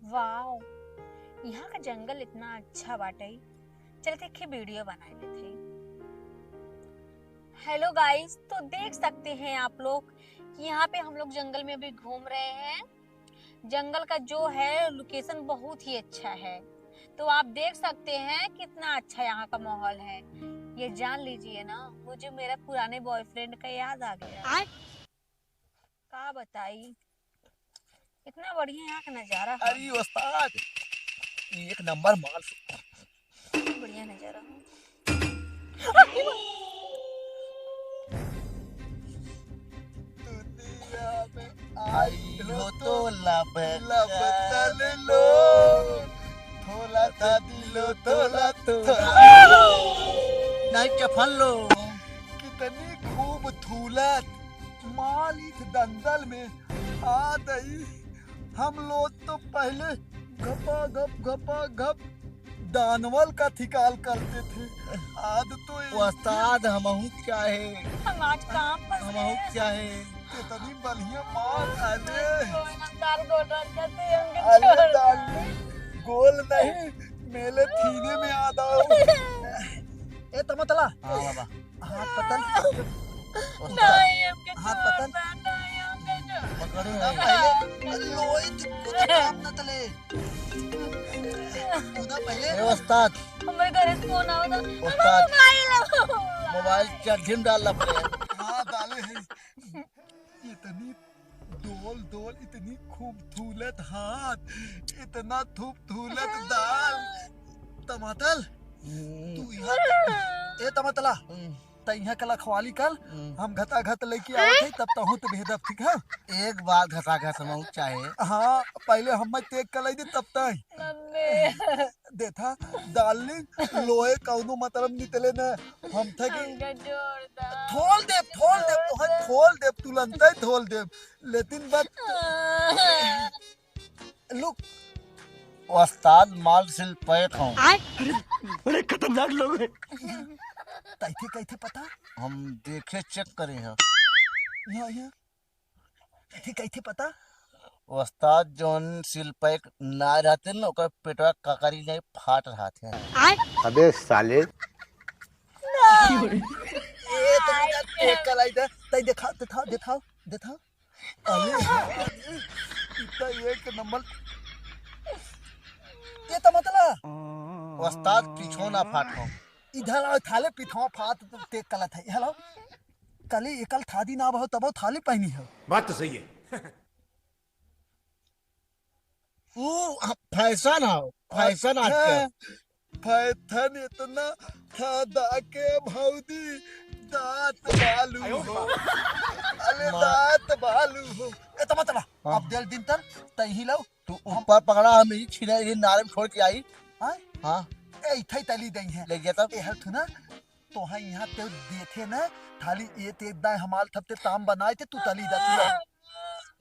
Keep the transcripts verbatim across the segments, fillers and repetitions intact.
वाओ, यहाँ का जंगल इतना अच्छा बाटे। चलते के वीडियो बनाए लेते। हेलो गाइस, तो देख सकते हैं आप लोग कि यहाँ पे हम लोग जंगल में अभी घूम रहे हैं। जंगल का जो है लोकेशन बहुत ही अच्छा है, तो आप देख सकते हैं कितना अच्छा यहाँ का माहौल है। ये जान लीजिए ना, मुझे मेरा पुराने बॉयफ्रेंड का याद आ गया। आय? का बताई, इतना बढ़िया यहाँ का नजारा है। अरे उस्ताद, ये एक नंबर माल। बढ़िया नजारा है। दुनिया में आई हो तो लब लब कर लो। थोला था दिलो थोला थोला। नहीं चफल लो। कितनी खूब थूलत मालिक दंदल में आ गई। हम लोग तो पहले घपा घप घपा घप दानवल का थिकाल करते थे। आज तो ये उस्ताद हमहू चाहे। हम आज काम फंस हमहू गए। चाहे। कितनी बढ़िया मार। अरे गोल, हम तार गोल रख करते हैं, हमके अरे छोड़ दो। डार्लिंग, गोल नहीं, मेले थीने में आ जाओ। ए तमतला। हाँ बाबा। हाथ पतल। उस्ताद। नहीं, हमके हाथ छोड़ पतल। दो, नहीं, हमके छोड़ पकड़े दो। हैं। पहले लोई दिक्कत काम न तले। तू ना पहले ए उस्ताद। हमारे घर से फोन आवा था। उस्ताद। मोबाइल ला। मोबाइल चार्जिंग डाल ला पहले। हाँ, डाले हैं। इतनी डोल डोल, इतनी खूब थूलत हाथ, इतना थूप थूलत दाल। टमाटर, हम्म। तू यहाँ ए टमाटला, हम्म। त यहाँ के लखवाली कल, हम्म। हम घटा घट लेके आवत है, तब तहूँ तो भेदब, ठीक है? एक बार घटा घट हम चाहे। हाँ, पहले हम चेक कर दे, तब तय। मम्मी। देखा, डार्लिंग, लोए कौनो मतलब निकले न, हम थे कि हमका छोड़ दा। थोल दे, थोल दे, तोहर थोल दे, तुरंत ही थोल दे। लेकिन बात, लुक, उस्ताद माल सिल पैक हूँ। आय। अरे, बड़े खतरनाक लोग हैं। तैथे कैथे पता? हम देखे चेक करे हैं। यहाँ, यहाँ। कैथे, कैथे पता? उस्ताद जौन सिल पैक ना रहते न, ओकर पेटवा ककरी नहीं फाट रहते हैं। आय। अबे साले। ए, तो यार, एक कलाई दे, तै देखा, देखा, देखा, देखा। अरे, इतना एक नंबर। ये तो मतलब। उस्ताद पीछो ना फाट हो। इधर आओ, थाले पीठवा फाट तो ते कलत है। हेलो। कली एकल थादी ना बहो, तबो थाली पहनी हो। बात तो सही है। वो फैशन है, फैशन अच्छा। आजकल। फैशन इतना था दा के भौजी, दांत बालू हो। अरे माँ। दांत बालू हो। ए, तमा, तमा। हाँ। अब दिल दिन तर, तै ही लो। तू हम ऊपर पकड़ा, हम यही छीना, यही नारे में छोड़ के आई। हाँ? हाँ। ए, इथे तली दई है। ले गया तब? ए, हर थू ना, तोहा यहाँ ते देथे न, खाली ए ते दाय हमाल थपते ताम बनाए थे, तू तली दा, तू ला।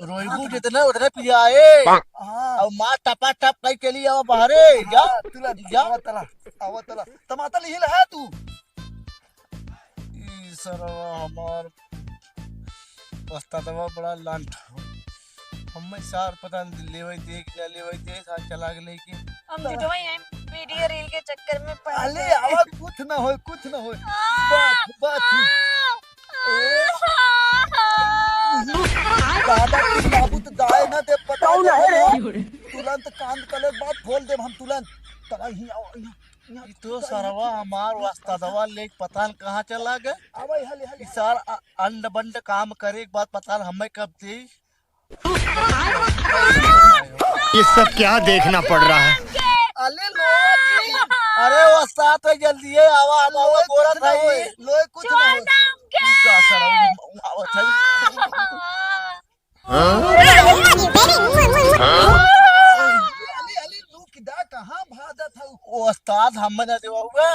रोइबू जितना उतना पियाए। हाँ। अब माँ टपा टप कई के लिए आवा बाहरे, जा। हाँ, तू ला, जा। आवा तला, आवा तला। टमाटर हिल है तू। ई सरवा हमार उस्तादवा बड़ा लांठ हो। हमें सार पता नहीं लेवे दे कि ना लेवे दे, सार चला के लेके। हम जुटवा यहाँ वीडियो रील के चक्कर में पड़ अले, गए। आवा कुछ ना होए, कुछ ना होए। आ, बात, बात ही। आ, ए, आ, दादा, तू बाबू तो दाए ना दे, पता कौन नहीं है रे? तुरंत कांद कले बात खोल दे हम तुरंत। तला ही आओ, यहाँ, यहाँ, ई तो यहाँ, सरवा यहाँ, हमार यहाँ, उस्तादवा लेके पता न कहाँ चला गए। आवा, हले, हले। ई सार अ-, अंड बंड काम करे के बाद पता न हमें कब दे। ये सब क्या देखना पड़ रहा है? अले लो। अरे उस्ताद तो जल्दी है, आवा, आवा, आवा, लोए बोरा कुछ ना था होए, ये। लोए कुछ ना होए। छोड़ दो हमके। ई का सरवा, आवा था। हाँ? अली, अली, लू किदा कहाँ भागत हऊ? ओ उस्ताद, हम ना देवा हुआ।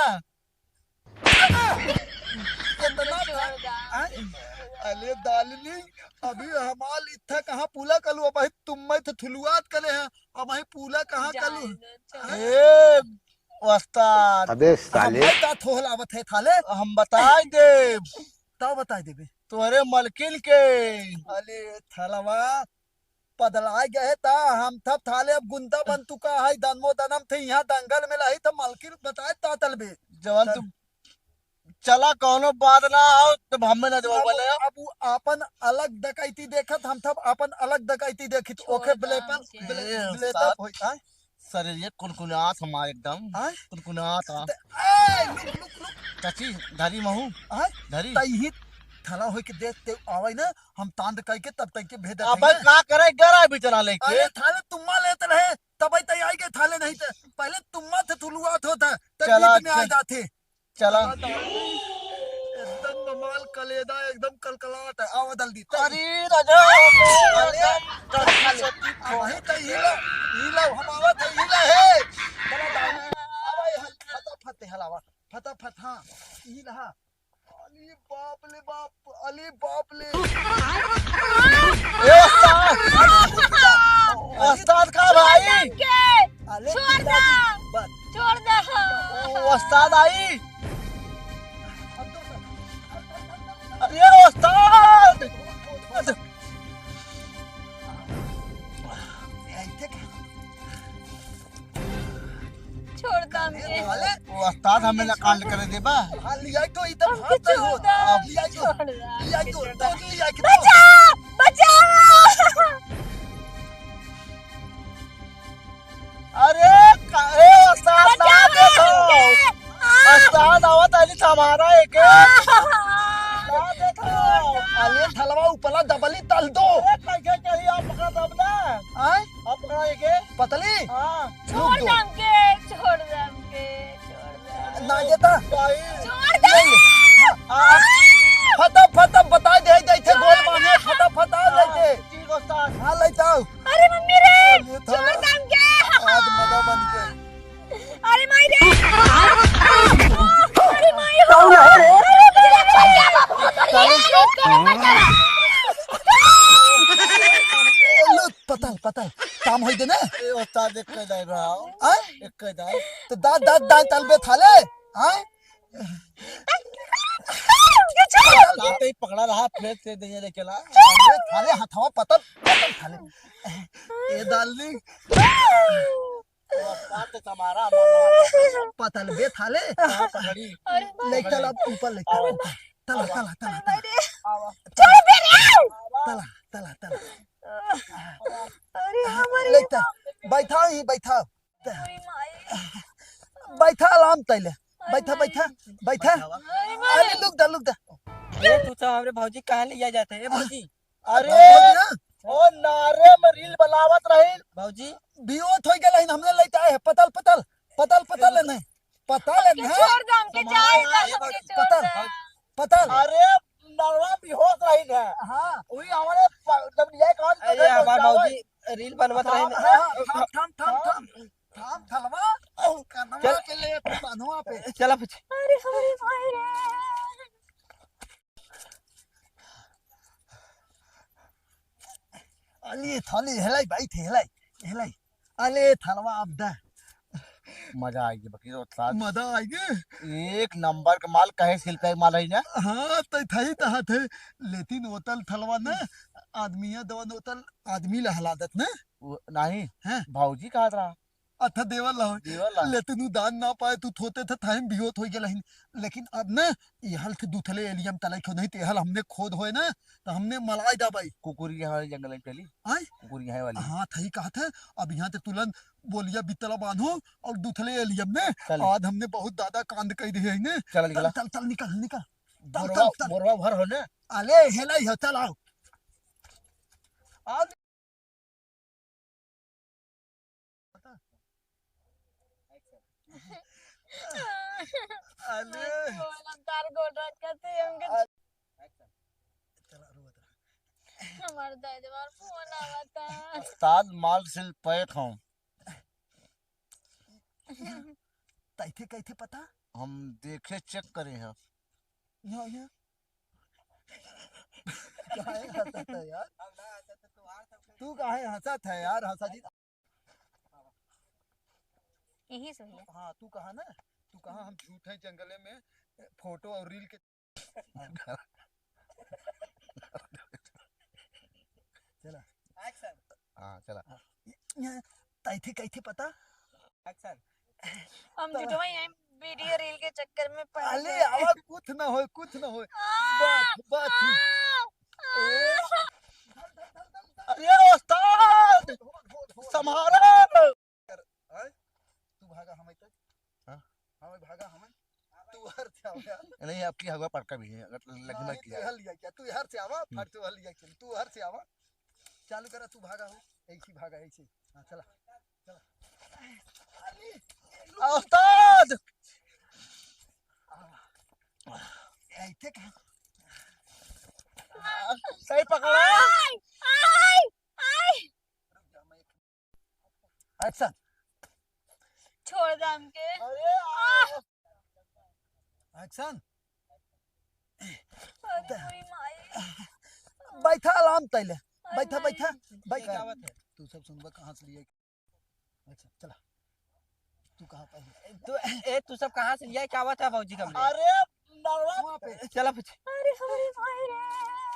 इतना छोड़ दा। आ? अले डार्लिंग, अभी हमार इत्था कहाँ पूला कलू, अब तुम मैं तो थुलुआत कले हैं, अब वही पूला कहाँ जाए कलू? दो, छोड़। ए, उस्ताद। अबे साले। हम मैं का थोहलावत है थाले? हम बताई देब। तब बताई देबे। तोहरे मलकिन के। अले थलवा, बदलाए गए ता हम थप थाले अब गुंदा बन तुका है, दनमो दनम थे यहाँ दंगल में लही तो मलकिन बताए ता तलबे। जवन तू चला, कौनो बात ना हो, तब हमें ना देवा अब, बोले। अब उ आपन अलग डकैती देखत, हम तब आपन अलग डकैती देखित, छोड़ ओके दे ब्लेपन, हमके। ब्ले-, ए, ब्लेपन उस्ताद। होई, आय? शरीर ये कुनकुनात हमार एकदम, आय? कुनकुनात आ। ते, ए, लुक, लुक, लुक। चाची, धरी महू, आय? धरी। तइही थला होई के देख ते आवे ना, हम तांद कह के तब तक के भेद अबे है ना। का करे, गरा भी चला लेके। अरे थाले तुम्मा लेत रहे, तब तई आई के थाले नहीं ते, पहले तुम्मा थे थुलुआत होता, तब चला, बीच में आ चल। जाते। चला। एकदम बवाल कलेदा, एकदम कलकलाट है। आवा जल्दी, चल। अरे राजा, अरे, अरे, अरे, अरे, अरे, अरे, हम आवत है, हिला, हिला है। चला, दाऊ। आवा, ये हल, फटाफट हलावा, फटाफट, हाँ, हिला, हाँ। अली बाप ले बाप, अली बाप ले। ए उस्ताद, उस्ताद का भाई? छोड़ दे हमके। अरे छोड़ दे। बस। छोड़ दे। ओ, उस्ताद आई। अरे उस्ताद। छोड़ दे हमके। अरे, वो उस्ताद हमें ना कांड करे देबा। हाँ, लिया तो इधर हमके भाग गई हो। छोड़ दे। अब लिया तो, छोड़ दे। लिया तो, तो लिया के बचाओ, बचाओ। अरे, का-, ए, उस्ताद, ना बचाओ देखो। हमके। आ। उस्ताद, आवत आली थमारा एके। आ। ना देखो। अरे, थलवा उपला दबली तल दो। अरे, कैसे चली आप पकड़ा दबना? आय? आप पकड़ा एके। पतली? हाँ। छोड़ दे हमके, छोड़ दे हमके, छोड़ दे। ना देता। भाई। छोड़ दे। ले ले। हाँ, हाँ। फटा, फटा, बता दे, दे, दे, गोल बांधे, फटा, फटा, ले दे। ठीक, उस्ताद। हाँ, ले जाओ। अरे मम्मी रे, अरे, छोड़ दे हमके। आज मजा बन गया। अरे माई रे। अरे माई हो। कौन है रे? अरे मम्मी रे। लो, पतल, पतल, काम होई देने। ए, उस्ताद, एक कह दाई रहा हो। आय? एक कह दाई। तो दांत, दांत, दांत तलबे थाले। आय? दांत ही पकड़ा रहा, फिर से दे लेके ला। अरे, थाले हथवा पतल, पतल थाले। ए, डार्लिंग। वो उस्ताद तो हमारा, हमारा। पतल बे थाले। हाँ, पकड़ी। अरे, ले चल, अब ऊपर ले चल, ऊपर। तला, तला, तला, अरे, तला। माई रे। आवा। चल बे रे। तला, तला, तला। अरे, हमारे ले चल। बाप रे। बैठाओ ही, बैठाओ। ओए माई। बैठा आराम तैले। अरे बैठा, माई। बैठा, बैठा। अरे माई। अरे लुक दा, लुक दा। ये तू तो हमरे भौजी कहाँ ले जाते हैं, भौजी? अरे, भौजी ना? ओ नारे में रील बनावत रही। भौजी। बियोत होई गेल हइन, हमने लेते आए हैं। पतल, पतल, पतल, पतल है नहीं। पतल है हमके नहीं। छोड़ दे, हमके जाए दे, हमके छोड़ पतल, दे। पतल। अरे, नरवा बिहोश रही है। हाँ। वही हमारे प-, जब लिया कौन अरे, पकड़ हमार जावे। भौजी रील बनवत रही हाँ, ना। हाँ, हाँ, थाम, थाम, थाम, थाम। थाम, थलवा, कनवा चल। पे ले, कान्हवा पे। चला पूछ। अरे, अरे, भाई रे। अले थाली हेलाई भाई थे, हेलाई, हेलाई। अले थलवा अब दा। मजा आएगी बकरी तो साथ। मजा आएगी। एक नंबर का माल, कहे सिल्का के माल है ना? हाँ, तो थई तो हाथ है। लेकिन ओतल थलवा ना, आदमी है दवन ओतल, आदमी लहला देत ना। वो नहीं, हैं? भौजी कहा रहा। अच्छा, देवर ला हो। देवर ला। लेकिन उ दान ना पाए, तू थोते थे, थाइम बियोत होई गेलहिन। लेकिन अब ना, ई हल थे दुथले एलियम तलाई खो नहीं, ते हल हमने खोद होए ना, तो हमने मलाई दा भाई। कुकुर यहाँ वाले जंगल में चली। आय? कुकुर यहाँ वाली। हाँ, थई कहा थे, अब यहाँ ते तुलन बोलिया बितला बांधो और दुथले एलियम ने, चल। आज हमने बहुत दादा कांड कई दिए हैं ने। चल, निकला। चल, चल, चल, निकल, निकल। चल, मोरवा, चल, चल। मोरवा भर हो ने। अले, हेलाई हो, चल आओ। आज अरे। तार गोड़ रखते हमके। चला, रोवत रहा। हमार दाई, हमार फोन आवता। उस्ताद माल सिल पैक हूँ। तैथे कैथे पता? हम देखे, चेक करे हैं। यहाँ, यहाँ। काहे हंसत है यार? तू काहे हंसत है यार, हंसा जी? यही सही है। हाँ, तू कहा ना, तू कहा हम झूठ है जंगले में फोटो और रील के। चला। Action। हाँ, चला। ये, ये, तैथे कैथे पता? Action। हम झूठवा यहीं video reel के चक्कर में पड़ अरे, गए। आवा, कुछ ना होए, कुछ ना होए। आ! बात, बात ही। आ! ए, अरे उस्ताद, संभारो। आय, तू भागा हमई तक। हाँ? हमई भागा हमई। तू हर से आवा। नहीं, आपकी हवा पड़का भी है, अगर लगी हाँ, मर ये तू किया। हर लिया क्या? तू हर से आवा, हम्म। फट तू हर लिया क्या? तू हर से आवा। चालू करा, तू भागा हो, ऐसी भागा, ऐसी। हाँ, चला, चला। आ, उस्ताद! ऐसे कहाँ? सही पकड़ा। आय, आय, आय। Action। छोड़ दे हमके। अरे, आ। Action। अरे, कोई माई। बैठा आराम तैले। अरे बैठा, माई। बैठा, ये बैठा। क्या बात है? तू सब सुनबा कहाँ से लिए? अच्छा, चला। तू कहाँ पहले? तू, ए, तू सब कहाँ से लिया? क्या बात है भौजी का हमने? अरे, नरवा पे। चला पूछ। अरे, हमारी माई रे।